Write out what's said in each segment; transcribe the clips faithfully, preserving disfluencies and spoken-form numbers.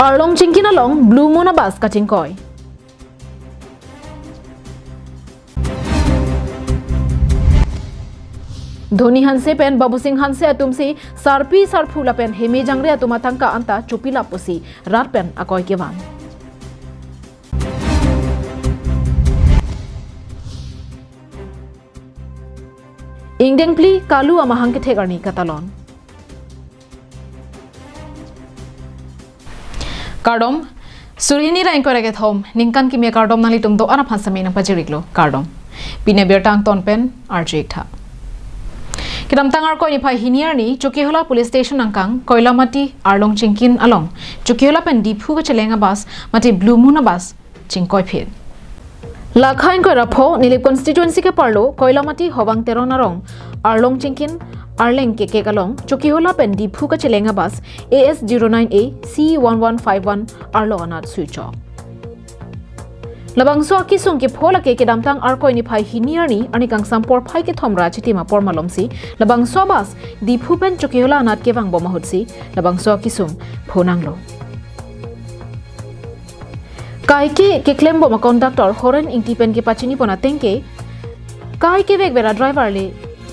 Arlong Chingkin along Blue Moon a-bus kachingkoi. Dhoni Hanse pen Babusing Hanse atumsi sarpi sarpo lapen heme jangre atum atangka anta chopilap pusi rat pen akoi kevan. Ingdeng phli kalu amahang kethek arni katalon. Kardom, suri hini ra ingkoi ra kethom, ningkan kimi akardom nanglitum do-an aphan sami nangpajir-iklo, kardom. Pini abirta angton pen arju-ik tha. Kedamtang Arkoi niphai hini arni, Chokihola Police Station angkang, Koilamati Arlong Chingkin along Chokihola pen Diphu kacheleng a-bus, mate Blue Moon a-bus, chingkoiphit. Lakha ingkoi ra pho Nilip constituency keparlo Koilamati Howang Teron arong Arlong Chingkin arleng kekek along Chokihola pen Diphu kacheleng a-bus A S zero nine A C one one five one arlo anat suichok. Labangso akesung kepho lake kedamtang Arkoi niphai hini arni, arni kangsam porphai kethom ra chitim apor malomsi labangso a-bus Diphu pen Chokihola anat kevangbom ahutsi labangso akesung phonanglo. Kaike keklembom a-conductor Horen Ingti pen kepachinipon ateng ke, kai kevekver a-driver le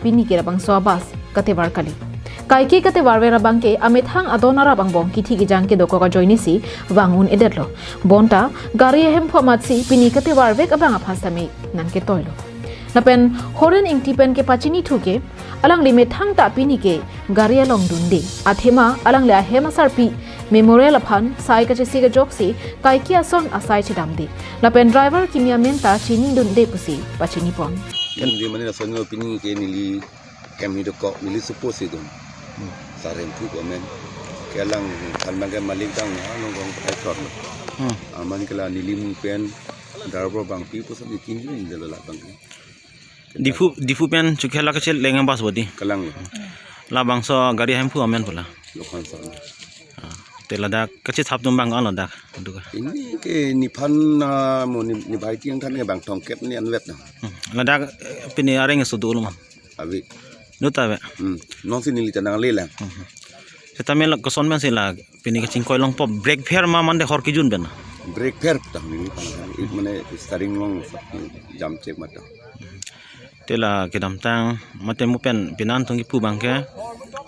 pini ke labangso a-bus katevar kali. Kaike katevarver abangke amethang adon arap angbong kithi kejang kedokok ajoinesi vang un-edetlo. Bonta gari ahemphu amatsi pini katevarvek abang aphan sami nangketoilo. Lapen Horen Ingti pen kepachinithu ke, alangli methang ta pini ke gari along dunde. Athema alangli ahem asarpi Memorial aphan sai kachesik ajoksi kaike ason asai chedamde. Lapen driver kimi amen ta chinidunde pusi pachinipon. Kan di mane lason pini ke neli hem hi dokok, neli suppose si dun. Hmm. Sarem thu komen. Ke alangphan abangke malik dang na nong kong pai tor. Hmm. Aman ke la neli mu pen driver abang pi pusat ikin din de la abangke. Diphu, Diphu pen Chokihola kacheleng a-bus bodi. Kalanglo. Labangso gari ahemphu amen pu la. Lokhan sa. Ah, te ladak kachethap atum abang ko-an lo dak? Duka. Pini ke nephan, ah, mo ne, ne bhai tiang than ke bang tongkep ne anvet na. Hmm. Ladak, eh, pini areng so dolo ma? Ave. Do ta ave. Hmm. Nonsi neli ta nangle lang. Hmm. Setame la koson pensi la pini kachingkoi longpo, brake fail ma mande hor kejun pen? Brake fail ta neli pang. It mane steering along jam chek mata. Te la kedamtang mate mo pen pini an atum kipu abangke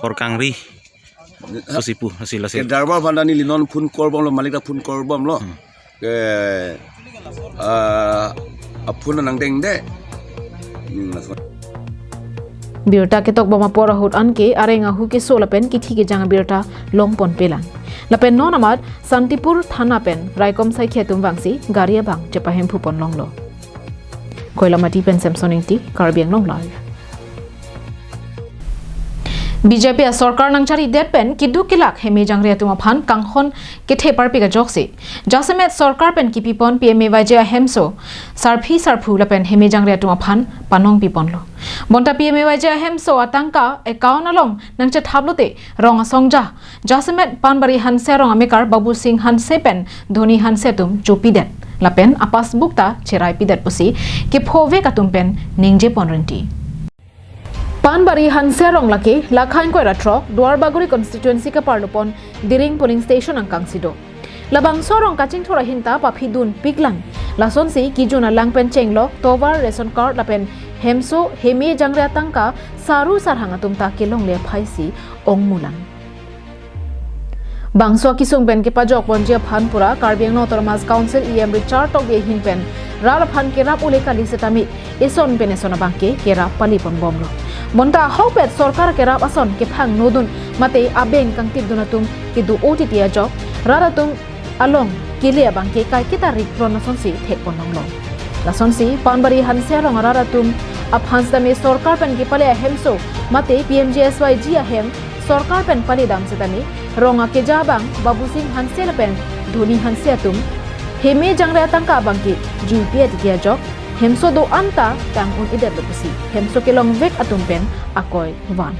hor kangri. Pusi pu, lasi, lasi. Ke driver aphan ta neli non phone call bomlo, malik ta phone call bomlo. Hmm. Ke, ah, a-phone nangdengde. Hmm, laso. Birta ketokbom apor ahut anke areng ahu keso lapen kithi kejang abirta longponpelang. Lapen non amat Santipur thana pen raikom saikhi atum vangsi gari abang chepahemphupon longlo. Koilamati pen Samson Ingti, Karbi Anglong Live. B J P asorkar nangcharidet pen keduk kelak heme jangre atum aphan kanghon kethe parpik ajoksi jasemet sorkar pen kipipon P M A Y G ahemso sarpi sarpo lapen heme jangre atum aphan panong piponlo. Bonta P M A Y G ahemso atangka account along nangchethaplote rong asong ja, jasemet Panbari Hanse arong amekar Babusing Hanse pen Dhoni Hanse atum chopidet lapen a-passbook ta cheraipidet pusi kephovek atum pen ningjepon rinti. Panbari Hanse arong lake lakha ingkoi ra throk Duarbagori constituency keparlopon Diring polling station angkangsi do. Labangso arong kachingthur ahin ta paphidunpiklang. Lasonsi kejun alang pen chenglok tovar, ration card lapen hemso heme jangre atangka saru sarhang atum ta kelongle aphaisi ongmulang. Bangso akesung pen kepajokponji aphan pura Karbi Anglong Autonomous Council E M Richard Tokbi ahin pen rat aphan kerap ule kali setame eson pen eson abangke kerap paliponbomlo. Bonta ahokpet sorkar kerap ason kephangnodun mate abeng kangtipdun atum kedo-o titi ajok rat atum along kele abangke kaiketa rikron asonsi thekponlonglo. Lasonsi Panbari Hanse arong arat atum aphan setame sorkar pen kepale ahemso mate P M G S Y G ahem sorkar pen paledam setame rong akeja abang Babusing Hanse lapen Dhoni Hanse atum heme jangre atangka abangke juipi atiti ajok hemso do-an ta tang un-edetlo pusi hemso kelongvek atum pen akoi van.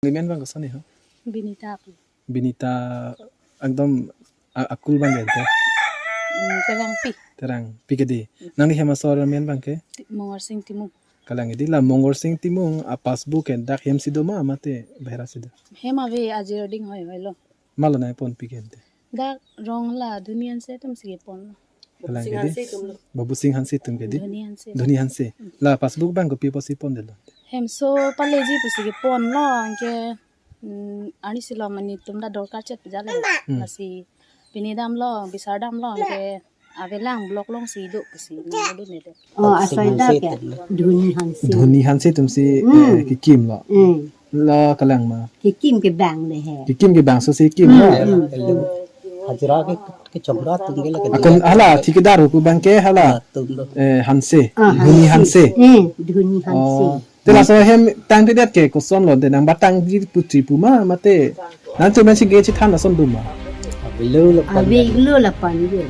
Nangli men abang koson ni ho? Binita pu. Binita ekdom a-, akul abang ya te? Hmm, Terangpi. Terangpi kedi. Hmm. Nangli hem asor men abangke? Ti-, Mongorsing Timung. Kalang kedi la Mongorsing Timung a-passbook ke dak hemsi do ma mate bahera si do? Hem ave, ajir ding hoihoi lo. Malo nangponpi ke ante? Dak rong la Dhoni Hanse atum si ponlo. Kalang Sing ke di? Hanse atum lo. Babusing Hanse atum ke di? Dhoni Hanse. Dhoni Hanse. Hmm. La passbook abang kopi apotsi pondetlo? Hemso paleji pusi keponlo, anke, mm, arnisi lo mane itum ta dorkar chet pejale. Hmm. Lasi pini damlo, bisar damlo, anke avelang block alongsi do pusi nangdunde. Oh, asai dak ya. Dhoni Hanse. Dhoni Hanse atum si, Hmm. eh, kekimlo. Hmm. La kalang ma. Kekim kebang le he. Kekim kebangso si kimlo. Hmm, hmm. Hajira ke, kechongdat atum ke la ke. Akon hala thikdar pu abang ke hala. Atum lo. Eh, Hanse. Ah, Dhoni Hanse. Hanse. Hmm, Dhoni Hanse. Oh. Te laso ahem tangtedet ke kosonlo, de nangbatangji putri pu ma mate nangtum si ge chethan ason do ma? Avelo lapen. Avelo lapen ye.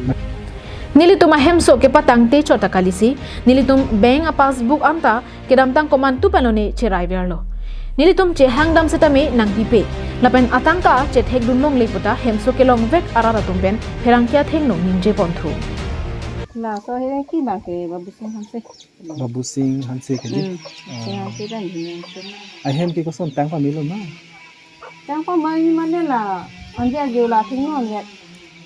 Nelitum ahemso kepatangte chot ta kalisi, nelitum bank a-passbook anta kedamtang komantu pen lone cheraiverlo. Nelitum chehangdam setame nangpipe. Lapen atangka chethekdun longle puta hemso kelongvek arat atum pen pherangke athengno ningjeponthu. Laso ahem kebang ke Babusing Hanse. Babusing Hanse ke di? Hmm, Oh. Sing Hanse dan Dhoni Hanse. Ahem ke koson tangpamelo ma? Tangpame mane la, anje arju la thengno anje.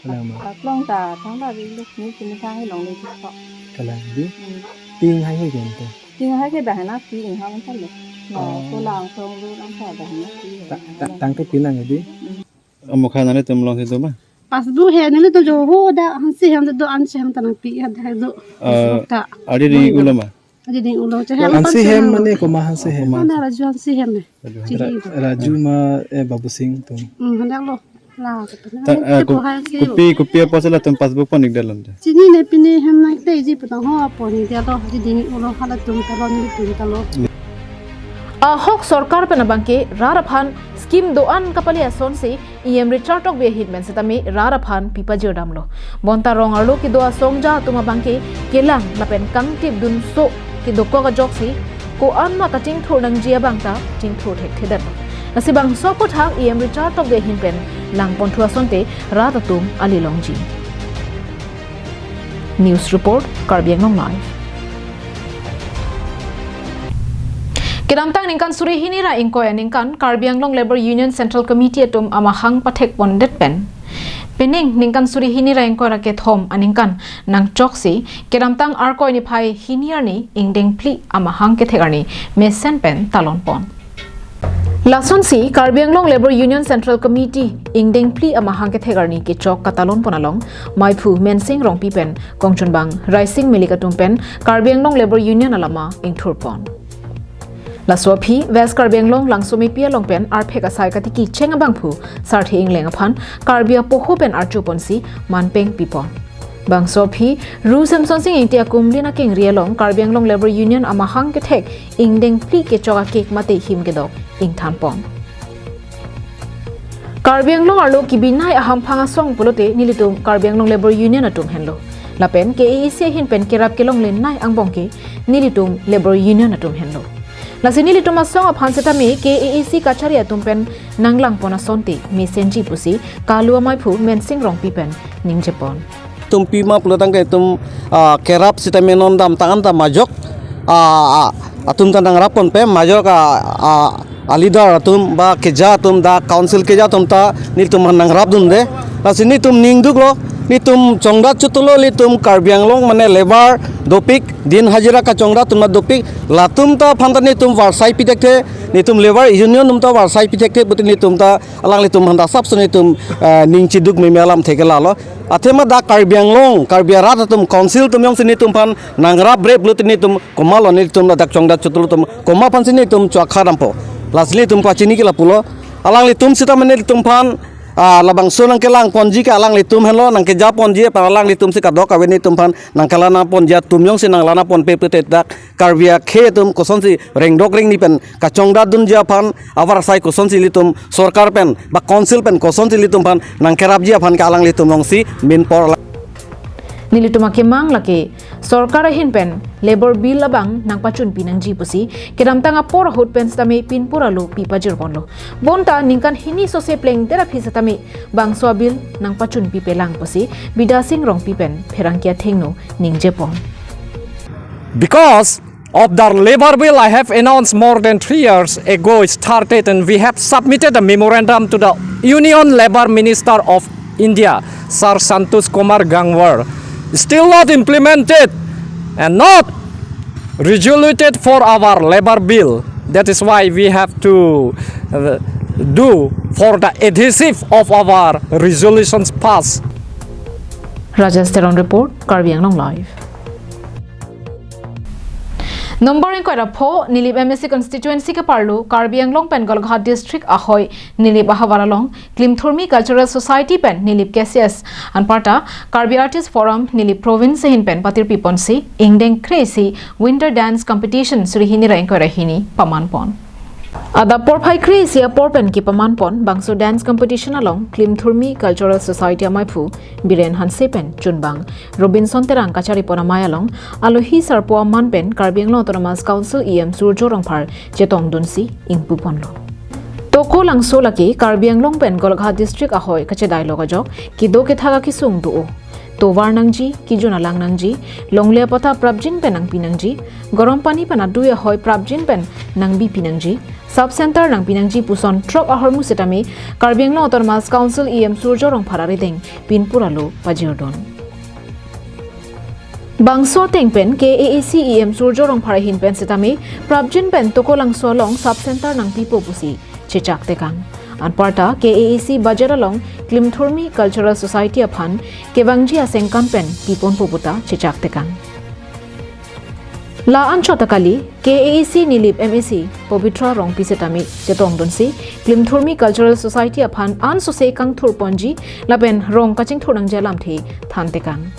Kalang ma. Laklong ta thangta ri lu ni sini thang ilong ni thok. Kalang di? Hmm. Ping hai hai ke ante? Ping hai ke bahana ping hai ante lo. Na Oh. Kolang song lu lam sa bahana ping. Ta-, ta-, tangte pilang ke di? Hmm. Amokha nanglitum alongsi do ma? Passbook he nelitum jo ho dak Hanse hem do, Hanse hem ta nangpi ha dak do. Eh, Passbook ta. Adi ding ulo ma? Adi ding ulo che hem Hanse Hanse hem hem. Mane komat Hanse hem? Mana Raju Hanse hem ne. Raju Hanse. Chini. Ra-, Raju ma, eh, Babusing atum. Hmm, hadak lo. La, Ta, eh, ko-, hai si. Kopi, kopi apotsi latum passbook pon-ikdetlo ante? Chinine pine hem nangteji putang ho pon-ikdetlo. Adi ding ulo halatum ta lo nelitum ta lo. Ahok sorkar pen abangke rat aphan scheme do-an kapale asonsi E M Richard Tokbi ahin pen setame rat aphan pipajirdamlo. Bonta rong arlo kedo asongja atum abangke kelang lapen kangtipdunso kedokok ajoksi ko-an ma kachingthur nangji abang ta chingthur thekthedetlo. Lasi bangso aputhak E M Richard Tokbi ahin pen langponthu asonte rat atum ali longji. News report, Karbi Anglong Live. Kedamtang ningkan suri hini ra ingkoi aningkan Karbi Anglong Labour Union Central Committee atum amahang pathekpondet pen, penang ningkan suri hini ra ingkoi ra kethom aningkan nangchoksi kedamtang Arkoi niphai hini arni ingdeng phli amahang kethek arni mesen pen talonpon. Lasonsi Karbi Anglong Labour Union Central Committee ingdeng phli amahang kethek arni kechok katalonpon along maiphu Mensing Rongpi pen kongchunbang Raising Milik atum pen Karbi Anglong Labour Union alama ingthurpon. Laso aphi West Karbi Anglong Langsomepi along pen arphek asai katiki cheng abangphu Sarthe Engleng aphan Karbi apoho pen archuponsi manpeng pipon. Bangso aphi Ru Semsonsing Ingti akumlin akengri along Karbi Anglong Labour Union amahang kethek ingdeng phli kechok akek mate him kedok ingthanpon. Karbi Anglong arlo kebinai ahamphang asong pulote nelitum Karbi Anglong Labour Union atum henlo. Lapen K A A C ahin pen kerap kelonglenei angbong ke nelitum Labour Union atum henlo. Lasi nelitum asong aphan setame K A A C kachari atum pen nanglangpon asonte mesenji pusi kalu amaiphu Mensing Rongpi pen ningjepon. Itum pima pulotangte itum, ah, kerap sitame non dam tangan ta majok, ah, ah, atum ta nangrapponpe majok, ah, ah, a leader atum ba keja atum dak council keja atum ta nelitum nangrapdunde. Lasi nelitum ningduklo, nelitum chongdat chotlo, nelitum Karbi Anglong mane labour dopik, din hajira kachongdat atum dopik, latum ta aphan ta nelitum varsai pithekthe, nelitum labour union atum ta varsai pithekthe, putin nelitum ta alanglitum aphan ta sapson nelitum, eh, ning chiduk meme alamthe ke lalo. Athema dak Karbi Anglong, Karbi arat atum council atum jongsi nelitum aphan nangrapre pulote nelitum komatlo, nelitum ladak chongdat chotlo atum komat aphansi nelitum chokha dampo. Lasi nelitum pachini ke lapulo. Alanglitum sitame nelitum aphan, ah, labangso nangkelangponji ke alanglitum henlo, nangkejaponji aphan alanglitum si kadokave nelitum aphan nangkelanaponji atum jongsi nanglanaponpe pulote dak Karbi akhei atum kosonsi rengdok rengni pen kachongdatdunji aphan avarsai kosonsi ilitum sorkar pen ba council pen kosonsi ilitum aphan nangkerapji aphan ke alanglitum alongsi minpor la. Nelitum akemang lake sorkar ahin pen labour bill abang nangpachunpi nangji pusi kedamtang apor ahut pen setame pinpur alo pipajirponlo. Bonta ningkan hini sose plengdet aphi setame bangso abill nangpachunpipelang pusi Bidya Sing Rongpi pen pherangke athengno ningjepon. Because of the labour bill I have announced more than three years ago started, and we have submitted a memorandum to the Union Labour Minister of India, Sir Santosh Kumar Gangwar. Still not implemented and not resoluted for our labour bill. That is why we have to, uh, do for the adhesive of our resolutions passed. Rajesh Teron report, Karbi Anglong Live. Number ingkoi ra pho, Nilip M A C constituency keparlo, Karbi Anglong pen Golaghat district ahoi, Nilip ahavar along, Klimthurmi Cultural Society pen Nilip K C S anparta, Karbi Artist Forum Nilip province ahin pen patirpi ponsi, ingdeng kre-isi Winter Dance Competition suri hini ra ingkoi ra hini paman pon. Adap porphai kre-isi apor pen kepaman pon bangso dance competition along Klimthurmi Cultural Society amaiphu Biren Hanse pen chunbang Robinson Terang kachari pon amei along alohi sarpo aman pen Karbi Anglong Autonomous Council E M Surjya Rongphar chetongdunsi ingpu ponlo. Tokolangso lake Karbi Anglong pen Golaghat district ahoi kachedailok ajok kedo kethak akesung do-o. Tovar nangji, kejun alang nangji, longle apatta prapjin pen nangpi nangji, gorom pani pen adui ahoi prapjin pen nangbipi nangji, sub center nangpi nangji puson throk ahormu setame Karbi Anglong Autonomous Council E M Surjya Rongphar arideng pinpur alo pajirdon. Bangso ateng pen K A A C E M Surjya Rongphar ahin pen setame prapjin pen Tokolangso along sub center nangpipo pusi chechak tekang. Anparta K A A C budget along Klimthurmi Cultural Society aphan kevangji asengkan pen piponpo puta chechak tekang. La anchot ta kali, K A A C Nilip M A C Pabitra Rongpi setame chetongdunsi Klimthurmi Cultural Society aphan ansose kangthur ponji lapen rong kachingthur nangji alamthe than tekang.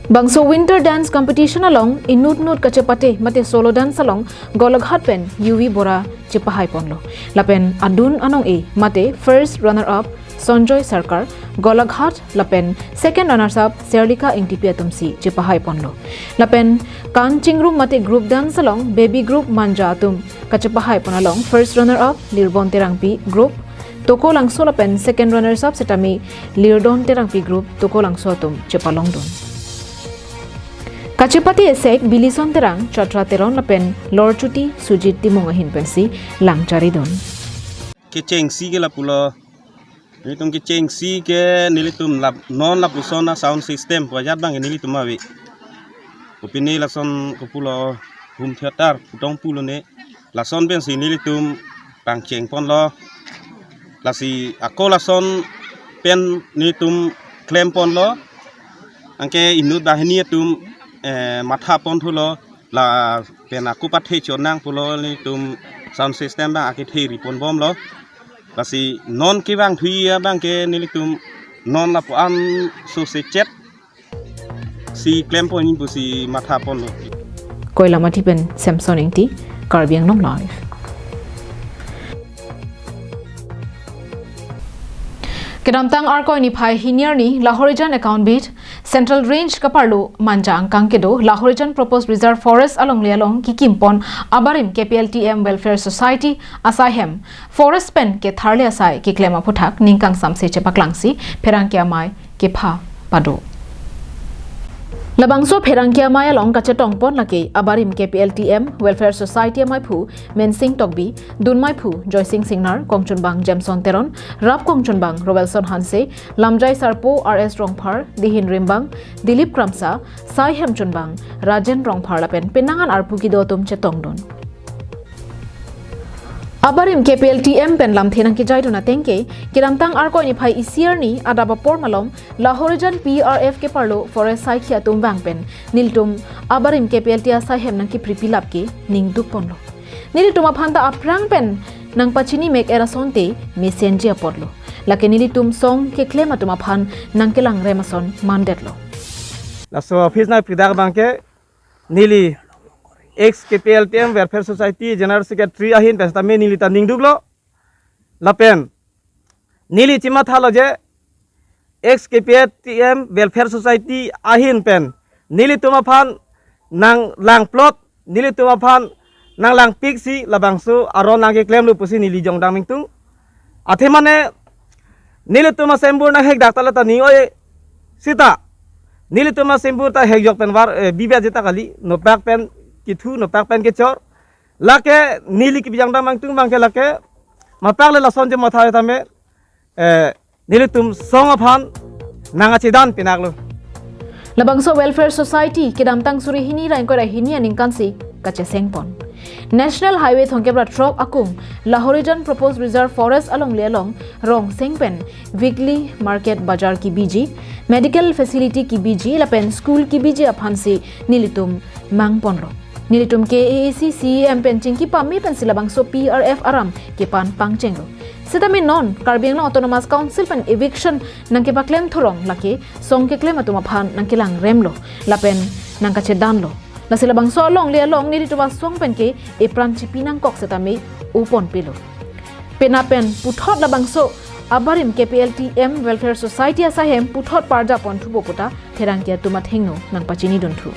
Bangso Winter Dance Competition along inut nut kachepate mate solo dance along Golaghat pen U V Bora chepahai ponlo. Lapen adun anong-e mate first runner up Sanjoy Sarkar, Golaghat, lapen second runners up Serlika Ingtipi atumsi chepahai ponlo. Lapen kan chingrum mate group dance along baby group Manja atum kachepahai pon along first runner up Lirbon Terangpi group Tokolangso lapen second runners up setame Lirdon Terangpi group Tokolangso atum chepalongdun. Kachepate esek Bilison Terang, Chatra Teron lapen Lorchuti Sujit Timung ahin pensi langcharidun. Kechengsi ke lapulo. Nelitum kechengsi ke nelitum lap non lapuson a sound system pu ajat abang nelitum ave. Kopine lason kopulo home theater putong pulo ne. Lason pensi nelitum pangcheng ponlo. Lasi ako lason pen nelitum klem ponlo. Anke inut banghini atum, eh, matha pon thulo. Lapen ako pathe chonang pulo nelitum sound system abang akethe ri ponbomlo. Lasi non kevang thuji abang ke nelitum non lapu-an sose chet si klem pon pusi matha ponlo. Koilamathi pen Samson Ingti, Karbi Anglong Live. Kedamtang Arkoi niphai hini arni Lahorijan account beat Central Range keparlo Manja angkang kedo Lahorijan Proposed Reserve Forest alongle along kikim pon abarim K P L T M Welfare Society asai hem forest pen ketharle asai keklem aphuthak ningkangsamse chepaklangsi pherangke amei kepha pado. Labangso pherangke amei along kachetong pon lake abarim K P L T M Welfare Society amaiphu Mensing Tokbi, dunmaiphu Joysing Singnar, kongchunbang Jameson Teron, rap kongchunbang Roelson Hanse, lamjai sarpo R S Rongphar, dihin rimbang Dilip Kramsa, sai hem chunbang Rajen Rongphar lapen penang an arpu kedo atum chetongdun. Abarim K P L T M pen lamthe nangkejaidun ateng ke, kedamtang Arkoi niphai isi arni adap apor malom Lahorijan P R F keparlo forest saikhi atum vang pen nelitum abarim K P L T asai hem nangkepripilap ke ningduk ponlo. Nelitum aphan ta aphrang pen nangpachini mek-et asonte mesenji apotlo. Lake nelitum song keklem atum aphan nangkelang rem ason mandetlo. Laso office nangpridak abang ke neli ex K P L T M Welfare Society General Secretary ahin pen setame neli ta ningduklo. Lapen neli chemathalo je ex K P L T M Welfare Society ahin pen nelitum aphan nanglang plot, nelitum aphan nanglangpiksi labangso aron nangkeklemlo pusi neli jongdang ningtung. Athe mane nelitum asembur nanghekdak ta lata ning oi sita Nelitum asimbu ta hekjok pen var, eh, bibe ajita kali, nopak pen kithu, nopak pen kechor. Lake neli kibijang dam angtung abangke lake, mapak le lason je matha tame, eh, nelitum song aphan nangkachedan pinaklo. Labangso Welfare Society kedamtang suri hini ra ingkoi ra hini aningkansi kachesengpon. National Highway thomkep ra throk akung Lahorijan Proposed Reserve Forest alongle along rong seng pen weekly market bazar kibiji, medical facility kibiji lapen school kibiji aphansi nelitum mangponlo. Nelitum K A A C C E M pen chingki pame pensi labangso P R F aram kepan pangchenglo. Setame non Karbi Anglong Autonomous Council pen eviction nangkepaklem thurong lake song keklem atum aphan nangkelang remlo lapen nangkachedanlo. Lasi labangso alongle along nelitum asong penke epran chipi nangkok setame oponpelo. Penap pen puthot labangso abarim K P L T M Welfare Society asahem puthot parjapon thupo puta pherangke atum athengno nangpachinidunthu.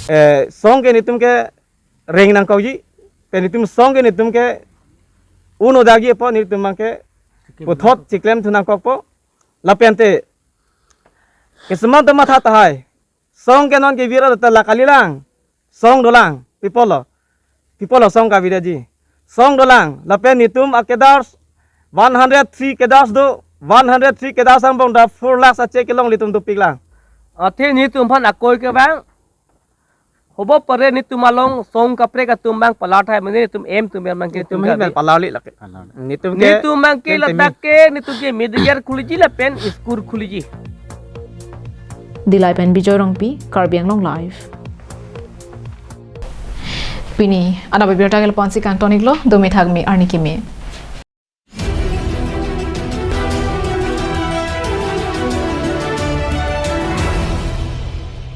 Eh, song ke nelitum kereng nangkokji, pen nelitum song ke nelitum ke un-odakji apot nelitum abangke puthot chiklemthu nangkokpo. Lapente keseman ta matha tahai. Song ke non kevir ta la kalilang. Song dolang. Pi apotlo. Pi apotlo song kavirji. Song dolang. Lapen nelitum a-cadres one hundred three cadres do. One hundred three cadres angbong ta four lakhs a-cheque kelong nelitum dopiklang. Athe nelitum aphan akoi ke abang. Hobo pare nelitum along song kaprek atum abang palar tahai mane nelitum M tum abang ke nelitum tum ahin kabi. Palarli lake. Palar. Nelitum ke nelitum abang ke ten temi. Ladak ke nelitum ke medical khuliji lapen school khuliji. Dillai pen Bijoy Rongpi, Karbi Anglong Live. Pini adap abirta ke lapu-ansi kangton-iklo, do methak me arni keme.